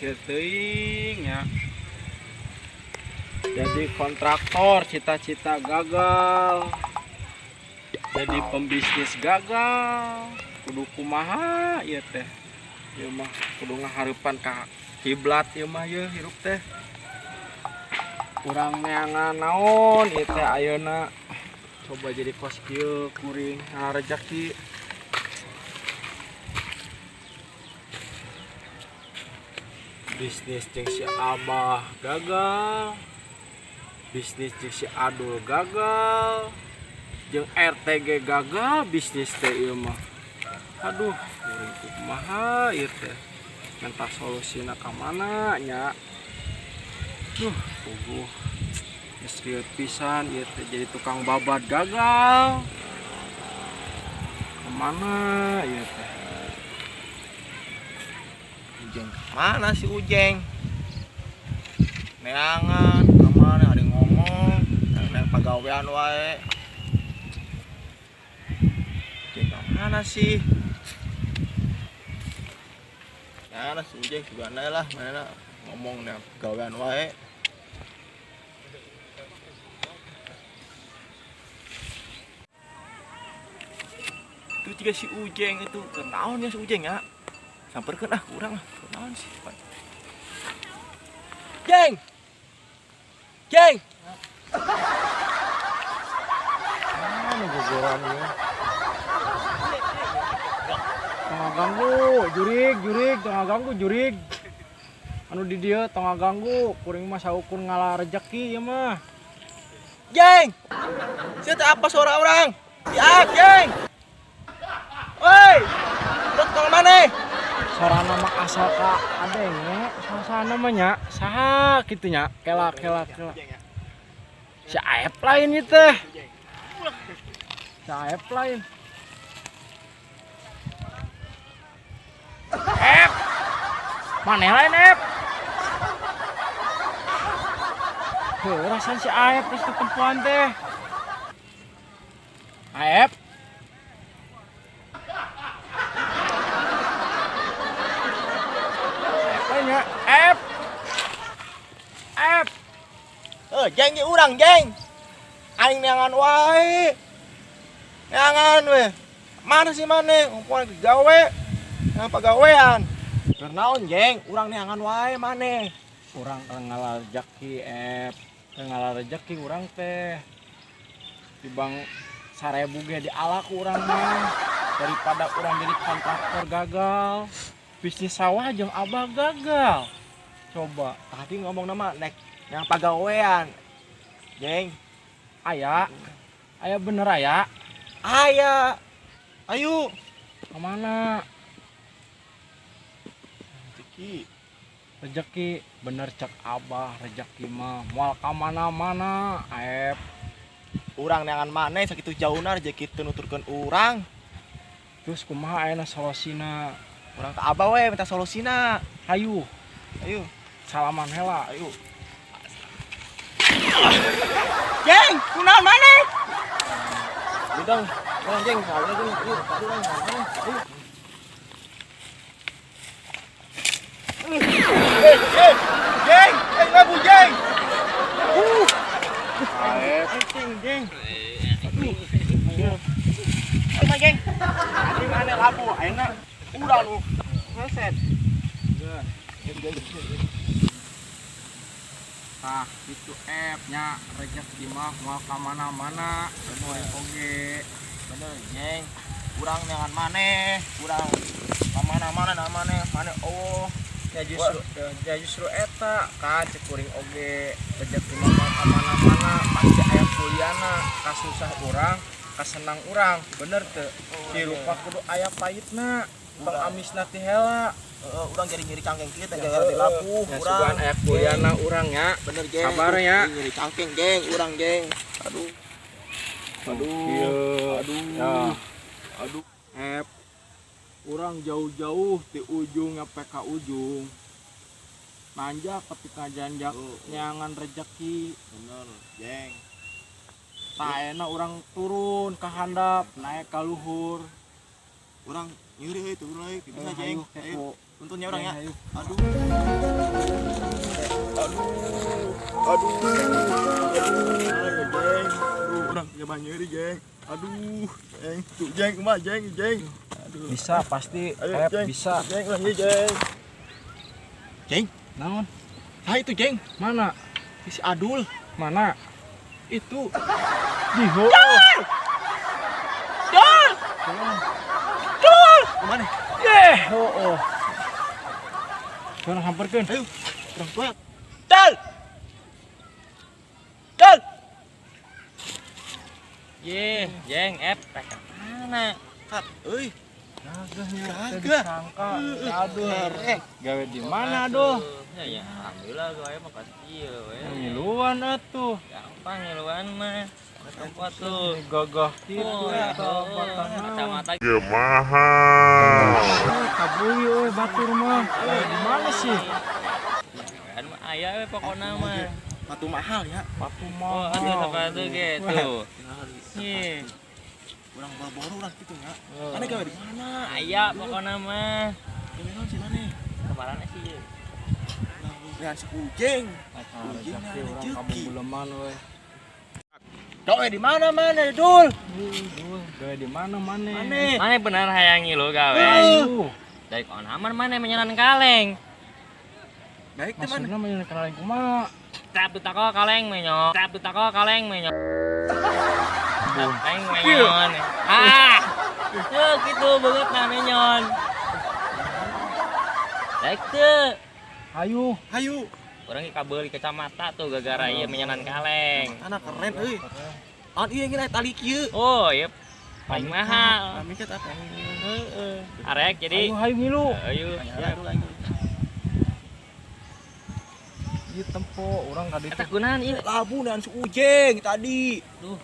Kecil teuing ya. Jadi kontraktor cita-cita gagal. Jadi pembisnis gagal. Kudu kumaha ieu teh. Ieu mah kudu ngahareupan ka kiblat ieu mah ieu hirup teh. Urang neangan naon ieu teh ayeuna. Coba jadi kos kieu kuring ngarejeki. Bisnis jeung si Abah gagal. Bisnis jeung si Adul gagal. Jeung RTG gagal bisnis teh ieu mah. Aduh, kuring kumaha ieu teh. Minta solusina ka mana nya. Duh, puguh. Geus rieut pisan ieu teh jadi tukang babat gagal. Kemana ieu teh? Ujeng mana si Ujeng? Neangan, kemana ada ngomong, neng pagawean wae. Ujeng mana sih? Mana si Ujeng juga lah, mana ngomong neng pagawean wae. Itu juga si Ujeng itu, kenaon ya si Ujeng ya? Samperkeun ah kurang ah, kunaon sih. Jeng. Jeng. Mana gogoran ieu? Tong ganggu, jurig, jurig, tong ganggu, jurig. Anu di dieu tong ganggu, kuring mah saukur ngala rejeki ieu mah. Jeng. Sia teh apa suara orang? Diak, Jeng. Woi. Rek tong maneh? Sorana mah asal ka adenge, sasana mah nya saha kitu nya, kela kela kela. Si Aep lain ieu teh. Si Aep lain. Ep. Maneh lain Ep. Heuh, rasaan si Aep geus ketempuan teh. Aep. Ep. Ep. Jeng ieu urang, Jeng. Aing neangan wae. Neangan we. Mana sih maneh? Ngomong gawe. Nang pagawean. Keur naon, Jeng? Urang neangan wae maneh. Urang ngala rejeki, Ep. Ngala rejeki urang teh. Dibang 1000 ge diala ku urang mah. Daripada urang jadi kontraktor gagal. Bisnis sawah jeung Abah gagal. Coba tadi ngomong nama nek yang pagawean. Jeng, aya. Aya bener aya. Aya. Ayo. Kemana? Rezeki. Rezeki bener cek Abah, rezeki mah moal ka mana-mana, Aep. Urang neangan maneh sakitu jauhna rezeki teu nuturkeun urang. Terus kumaha ayeuna solusina? Urang ka Abah we minta solusina. Hayu. Ayo. Salaman heula, ayo. Jeng, kunaon maneh? Bidang, urang Jeng, salah Jeng. Ayo, urang maneh. Ayo. Eh, Jeng, eh labu Jeng. Aep, Jeng, Jeng. Aduh. Ayo, Jeng. Tadi maneh labu, ayeuna urang nu ngeset. Tah, itu Ep nya rejeki mah moal ka mana-mana. Bener oge. Bener, Jeng. Urang neangan maneh, urang ka mana-mana na maneh, maneh eueuh. Ya justru eta kan cek kuring oge rejeki mah moal ka mana-mana, pasti aya kuliana, kasusah urang, kasenang urang. Bener teu? Hirup mah kudu aya pahitna, tong amisna ti heula. Urang jadi nyeri cangkeng kieu teh gara-gara dilapuh ya, urang. Sugan aya kuliana urang nya. Bener, Jeng. Sabar nya. Nyeri cangkeng, Jeng, urang, Jeng. Aduh. Aduh. Aduh. Ya. Aduh. Ep. Urang jauh-jauh di ujung nyampe ka ujung. Nanjak ketika janjak nyangan rejeki. Bener, Jeng. Taena urang turun ka handap, naik ka luhur. Urang nyeri euy tuh euy, bisa jeng. Ayo. Untungnya urang ya. Aduh. Aduh. Aduh. Aduh, jeng. Aduh, urang coba nyeri, jeng. Aduh, jeng. Tuh jeng kumaha jeng, jeng. Aduh. Bisa pasti, Ayo, Ep, bisa. Jeng, urang ieu, jeng. Jeng, Naon? ah itu jeng. Mana? Si Adul. Mana? Itu. Diho. Dul. Dul. Kemana? Yeh, oh. Kurang hamperkeun. Ayo, urang tua. Dul. Dul. Ye, jeng, ep, mana? Kat, euy. Gagahnya, Gagah. Disangka. Aduh, gawe di mana aduh? Ya, ya, alhamdulillah gawe mah kasih we. Ngiluan atuh. Gampang ngiluan mah. Tempat tuh. Gagah kitu Oh, eta batangna. Kacamata Mahal. Kabui euy batur mah. Gawe di mana sih? Gawean mah aya we pokona mah. Sepatu mahal ya. Sepatu Oh, mahal. atuh sepatu ge tuh. Ye, Urang boro-boro urang kitu nya. Mana gawe di mana? aya pokona mah. Gawe naon sih maneh? Kemarin sih ye. Dengan si Ujeng. Ah, Ujeng rezeki nah, urang rezeki. kamu buleman euy. Gawe di mana mana, Dul? Dul, gawe di mana maneh? Maneh. Mana benar hayang ngilu gawe. Ayo. Dari onaman mana menyenan kaleng. Baik teh mana? Maksudna menyenan kaleng kumaha? Tap tako kaleng menyo. Tap tako kaleng menyo. Kaleng menyon. Ah. Tuh gitu banget nah menyon. Baik tuh. Ayo. Hayu. Orang kabeuli kacamata tuh gara-gara ieu menyenan kaleng. Anak keren euy. An ieu ngeunah tali kieu. Oh, iya paling mahal. Kami ket apa? Heeh. Arek jadi Ayo hayu ngilu. ayo. Ya, aduh aing. Ieu tempo urang ka ditu. Eta kunaon ieu? Labu dan si Ujeng tadi. Duh.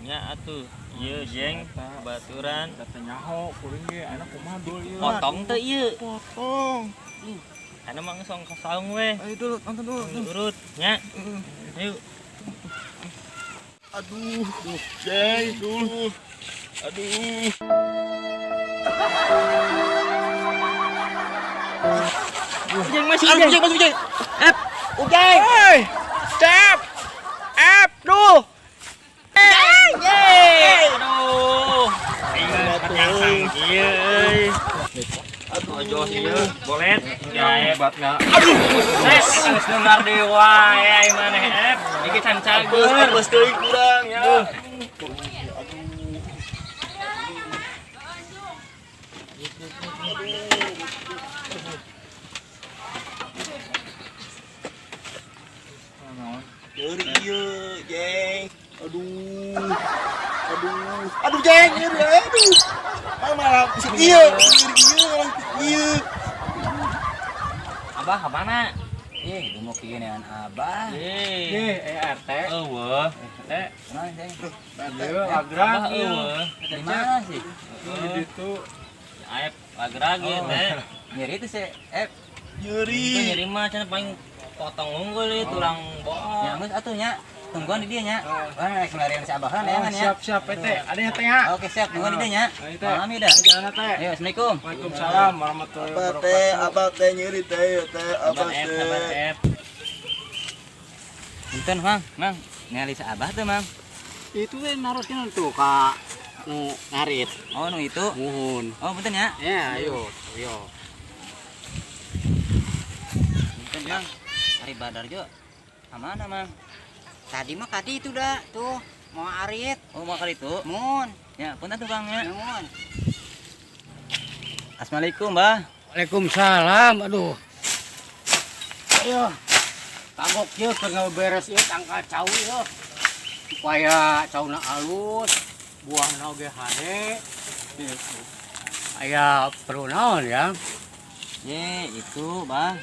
Nya atuh. Ieu jeng baturan. Kata nyaho kuring ge ayeuna kumaha dul ieu. Potong teu ieu. Potong. Ana mah geus ka saung we. Ayo dulu, nonton dulu. Urut nya. Ayo. Aduh, jeng, dulu. Aduh. Jeng masih Aduh, jeng. Ujeng, masuk Ujeng. Ep, Ujeng. Hei, Cep. Ep, dul. Yeay. Aduh. Aing kenyang ieu euy. Aduh, jos ieu. Bolet. Ya, Hebat nggak? Aduh, ses. Geus dengar deui wae aing maneh ep. Iki can cager. Geus deui kurang ya. Nyeri ieu, jeng. Aduh. Aduh. Aduh, jeng, nyeri aduh. Malah si ieu, nyeri ieu, malah ieu. Abah ka mana? Ih, mau kieu abah. Ye. Ye, RT. Eueuh. Teh, Kunaon, Jeng? Ieu agrang Abah ieu. eueuh. Di mana sih? Di ditu. Aep agrag ieu teh. Nyeri itu sih, eh, Nyeri. Itu nyeri mah cenah paling potong unggul ieu tulang nya bohong. geus atuh nya. Tungguan di dieu nya. Wah, naik melarian si abah kan Oh, ya kan ya. siap siap PT. Ada yang tengah. Oke, siap. Tungguan di dieu nya. Ayo, Teh. Mami dah. Jalan teh. Ayo, Assalamualaikum. Waalaikumsalam warahmatullahi Abah teh, wabarakatuh. abah teh nyeri teh, teh, abah Sabar ep, sabar teh. ep. Punten, Mang. Mang, ningali si abah tuh, Mang. Itu we naroskeun tuh ka nu ngarit. Oh, nu itu. Muhun. Oh, punten ya. Ya, ayo. Ayo. Punten, Mang. Ari Badarjo. Ka mana, Mang? Tadi mah kadi itu dah tuh mau arit. Oh, mau kali itu. Mun. Ya, punten tuh, Bang ya. Mun. Assalamualaikum, Bah. Waalaikumsalam. Aduh. Ayo. Kagok ieu keur ngaberes ieu tangkal cau ieu. Supaya cauna alus, buahna oge hade. Gitu. Aya perlu naon ya? Ye, itu, Bah.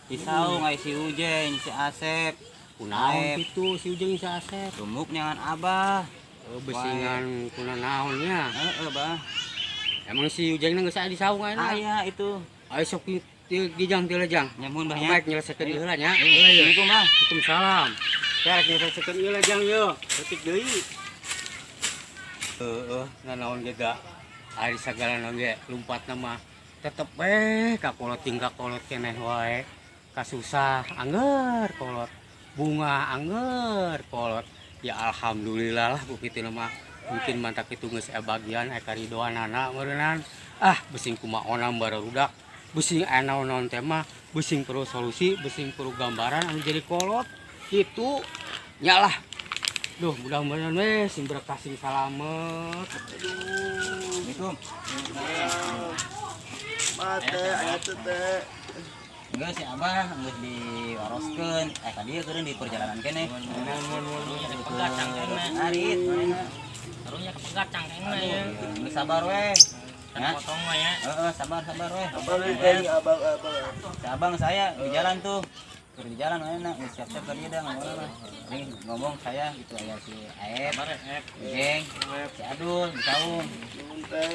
Di saung aya si Ujeng, si Asep. Kunaon Aep. kitu si Ujeng si Asep. Tumuk nyangan Abah. Oh, besingan kuna naonnya. Heeh, Bah. Emang si Ujeng geus aya di saung ayeuna. Aya itu. Ayo sok gijang ti lejang. Nyamun Bah nya. Baik nyelesaikeun ieu heula nya. Assalamualaikum, Bah. Waalaikumsalam. Saya rek nyelesaikeun ieu lejang yeuh. Leutik deui. Heeh, nanaon ge da. Ari sagala ge lumpatna mah tetep we ka kolot tinggal kolot keneh wae. Kasusah angger kolot. Bunga angger kolot. Ya alhamdulillah lah ku kitu mah. Mungkin mantak itu geus aya bagian aya karidoanana meureunnan. Ah, besing kumaha onam barudak. Besing aya naon-naon teh mah, besing perlu solusi, besing perlu gambaran anu jadi kolot. Kitu nya lah. Duh, mudah-mudahan we sing berkah sing salamet. Assalamualaikum. Mate aya teh teh. Geus si Abah geus dioroskeun. Eh tadi keur di perjalanan keneh. Pegat cangkengna. Arit manehna. Karunya kepegat cangkengna ya. Geus sabar we. Ya. Potong mah ya. Heeh, sabar sabar we. Abang jeng abang abang. Si abang saya di jalan tuh. Keur di jalan manehna geus siap-siap ka dieu dah ngomong mah. Ini ngomong saya gitu aya si Aep, Sabar ya, Ep. Jeng, si Adul, di saung. Nuhun teh.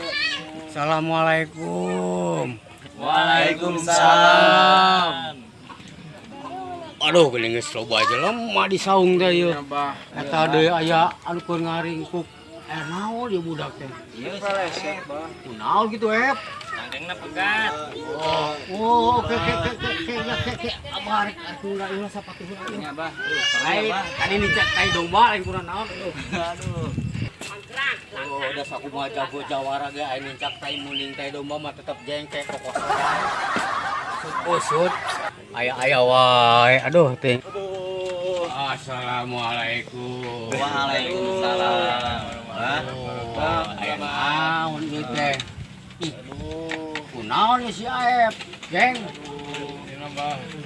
Assalamualaikum. Waalaikumsalam. Aduh, geuning geus loba jelema di saung teh ieu. Abah. Eta deui aya anu keur ngaringkuk. Eh naon ieu budak teh? Iya, Peleset, Bah. Kunaon kitu, Ep? Cangkengna pegat. Oh, oh, oke oke oke oke oke oke. Abah rek arek heula ieu sapatu heula. Ini Abah. Aduh, keren Ai, Abah. tadi nincak tai domba lain kurang naon. Aduh. Oh, udah sakumaha jago jawara ge aya nincak tai muning tai domba mah tetep jengkek kokosoran. Usut. Aya-aya wae. Aduh, ting. Assalamualaikum. Waalaikumsalam. Abah. Oh, aya naon ieu teh? Ih, kunaon ieu si Aep? Geng.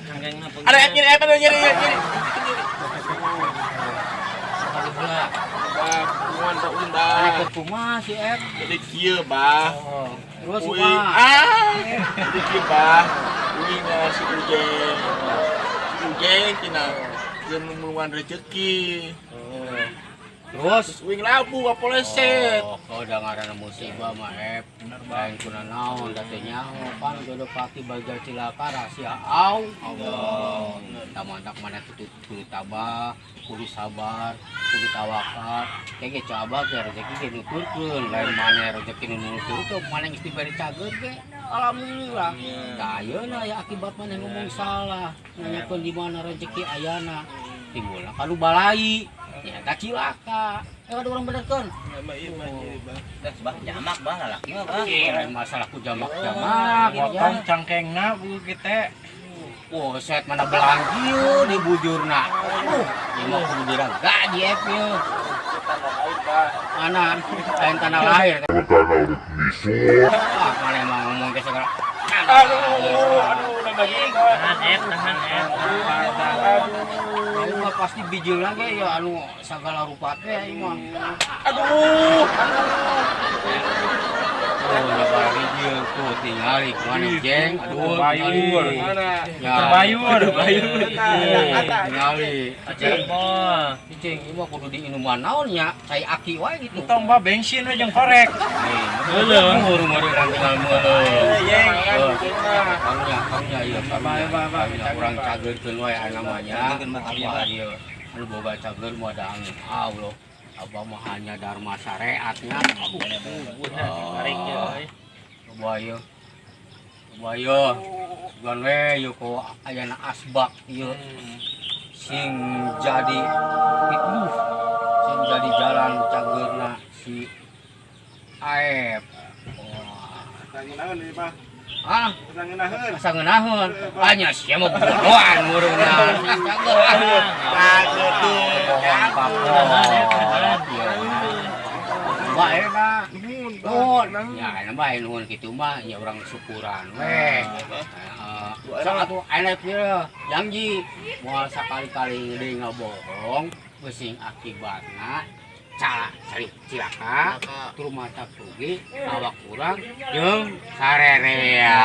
Cangkengna pegat. Ada Ep nyeri, Ep ada nyeri, nyeri. Sekali heula. Bah, kumaha teh undang. Ane kumaha si Ep? Jadi kieu, Bah. Terus Uing, kumaha? ah, jadi kieu, Bah. Uing si Ujeng. Si Ujeng tina keur nungguan rezeki. Terus Terus uing labu kapoleset. Oh, kau udah ngaranna musibah mah Ep. Lain kuna naon da teh nyaho pan jodoh pati bagja cilaka rahasia au. Allah. Tamantak mana kudu kudu tabah, kudu sabar, kudu tawakal. Kayak ge coba ge rezeki ge nuturkeun, lain mana rezeki nu nutur teu mana geus dibere cageut ge. Alhamdulillah. Tah ayeuna aya akibat maneh ngomong salah, nanyakeun di mana rezeki ayana. Timbulna kanu balai. Nyata cilaka. Eh ada orang benerkeun. Dah, bah, jamak bah lalaki mah bah. Ih, lain masalah ku jamak-jamak. Potong cangkengna bu kita. Wah, set mana belang kieu di bujurna. Aduh, ieu mah kudu diragaji Ep ieu. Mana lain tanah lahir. Ah, mana emang ngomong ke segala. Aduh, aduh, nambah gini. Tahan Ep, tahan Ep. Aduh, mah pasti bijil lagi ya anu segala rupa teh ieu mah. Aduh, aduh. Oh, nyebar bijil tuh tingali mana jeng. Aduh, Bayur. tingali. Mana? Ya. Bayur, bayur. Tingali. Jempol. Cicing, ieu mah kudu diinuman naon nya, cai aki wae gitu. Tong bah bensin we jeung korek. Nih, Meuleung. meureun tinggal meuleung. Jeng, Oh. jeng mah. Karunya, karunya ieu, karunya. Bah, bah, bah, Karunya urang cageurkeun wae aya namanya. Cageurkeun, Bah, karunya, Apa Bah. ieu? Anu boga cager mah da angin Allah. Abah mah hanya dharma syariatnya. Aduh, Tarik ya, euy. coba ieu. Coba ieu. Sugan we ieu ku ayana asbak ieu. Sing jadi itu sing jadi jalan cageurna si Aep. Wah. Sangenaheun ieu, Bah. Ah, Sangenaheun. asa ngeunaheun. Hanya sia mah bodohan meureunna. Cager ah. Cager tuh. Pohon pakolot ieu. Bae na. Nuhun, Bah. Nuhun. Ya, aya bae nuhun kitu mah ya urang syukuran we. Heeh. Sok atuh aya ieu janji moal sakali-kali deui ngabohong geusing akibatna cari cilaka tur mata rugi awak kurang jeung sarerea.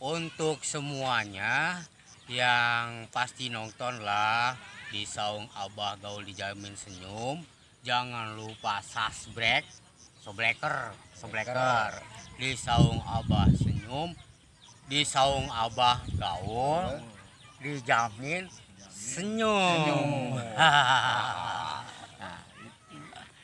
Untuk semuanya yang pasti nonton lah di Saung Abah Gaul Dijamin Senyum, jangan lupa subscribe, sobleker, sobleker di Saung Abah Senyum, di Saung Abah Gaul Dijamin Senyum. Hahaha.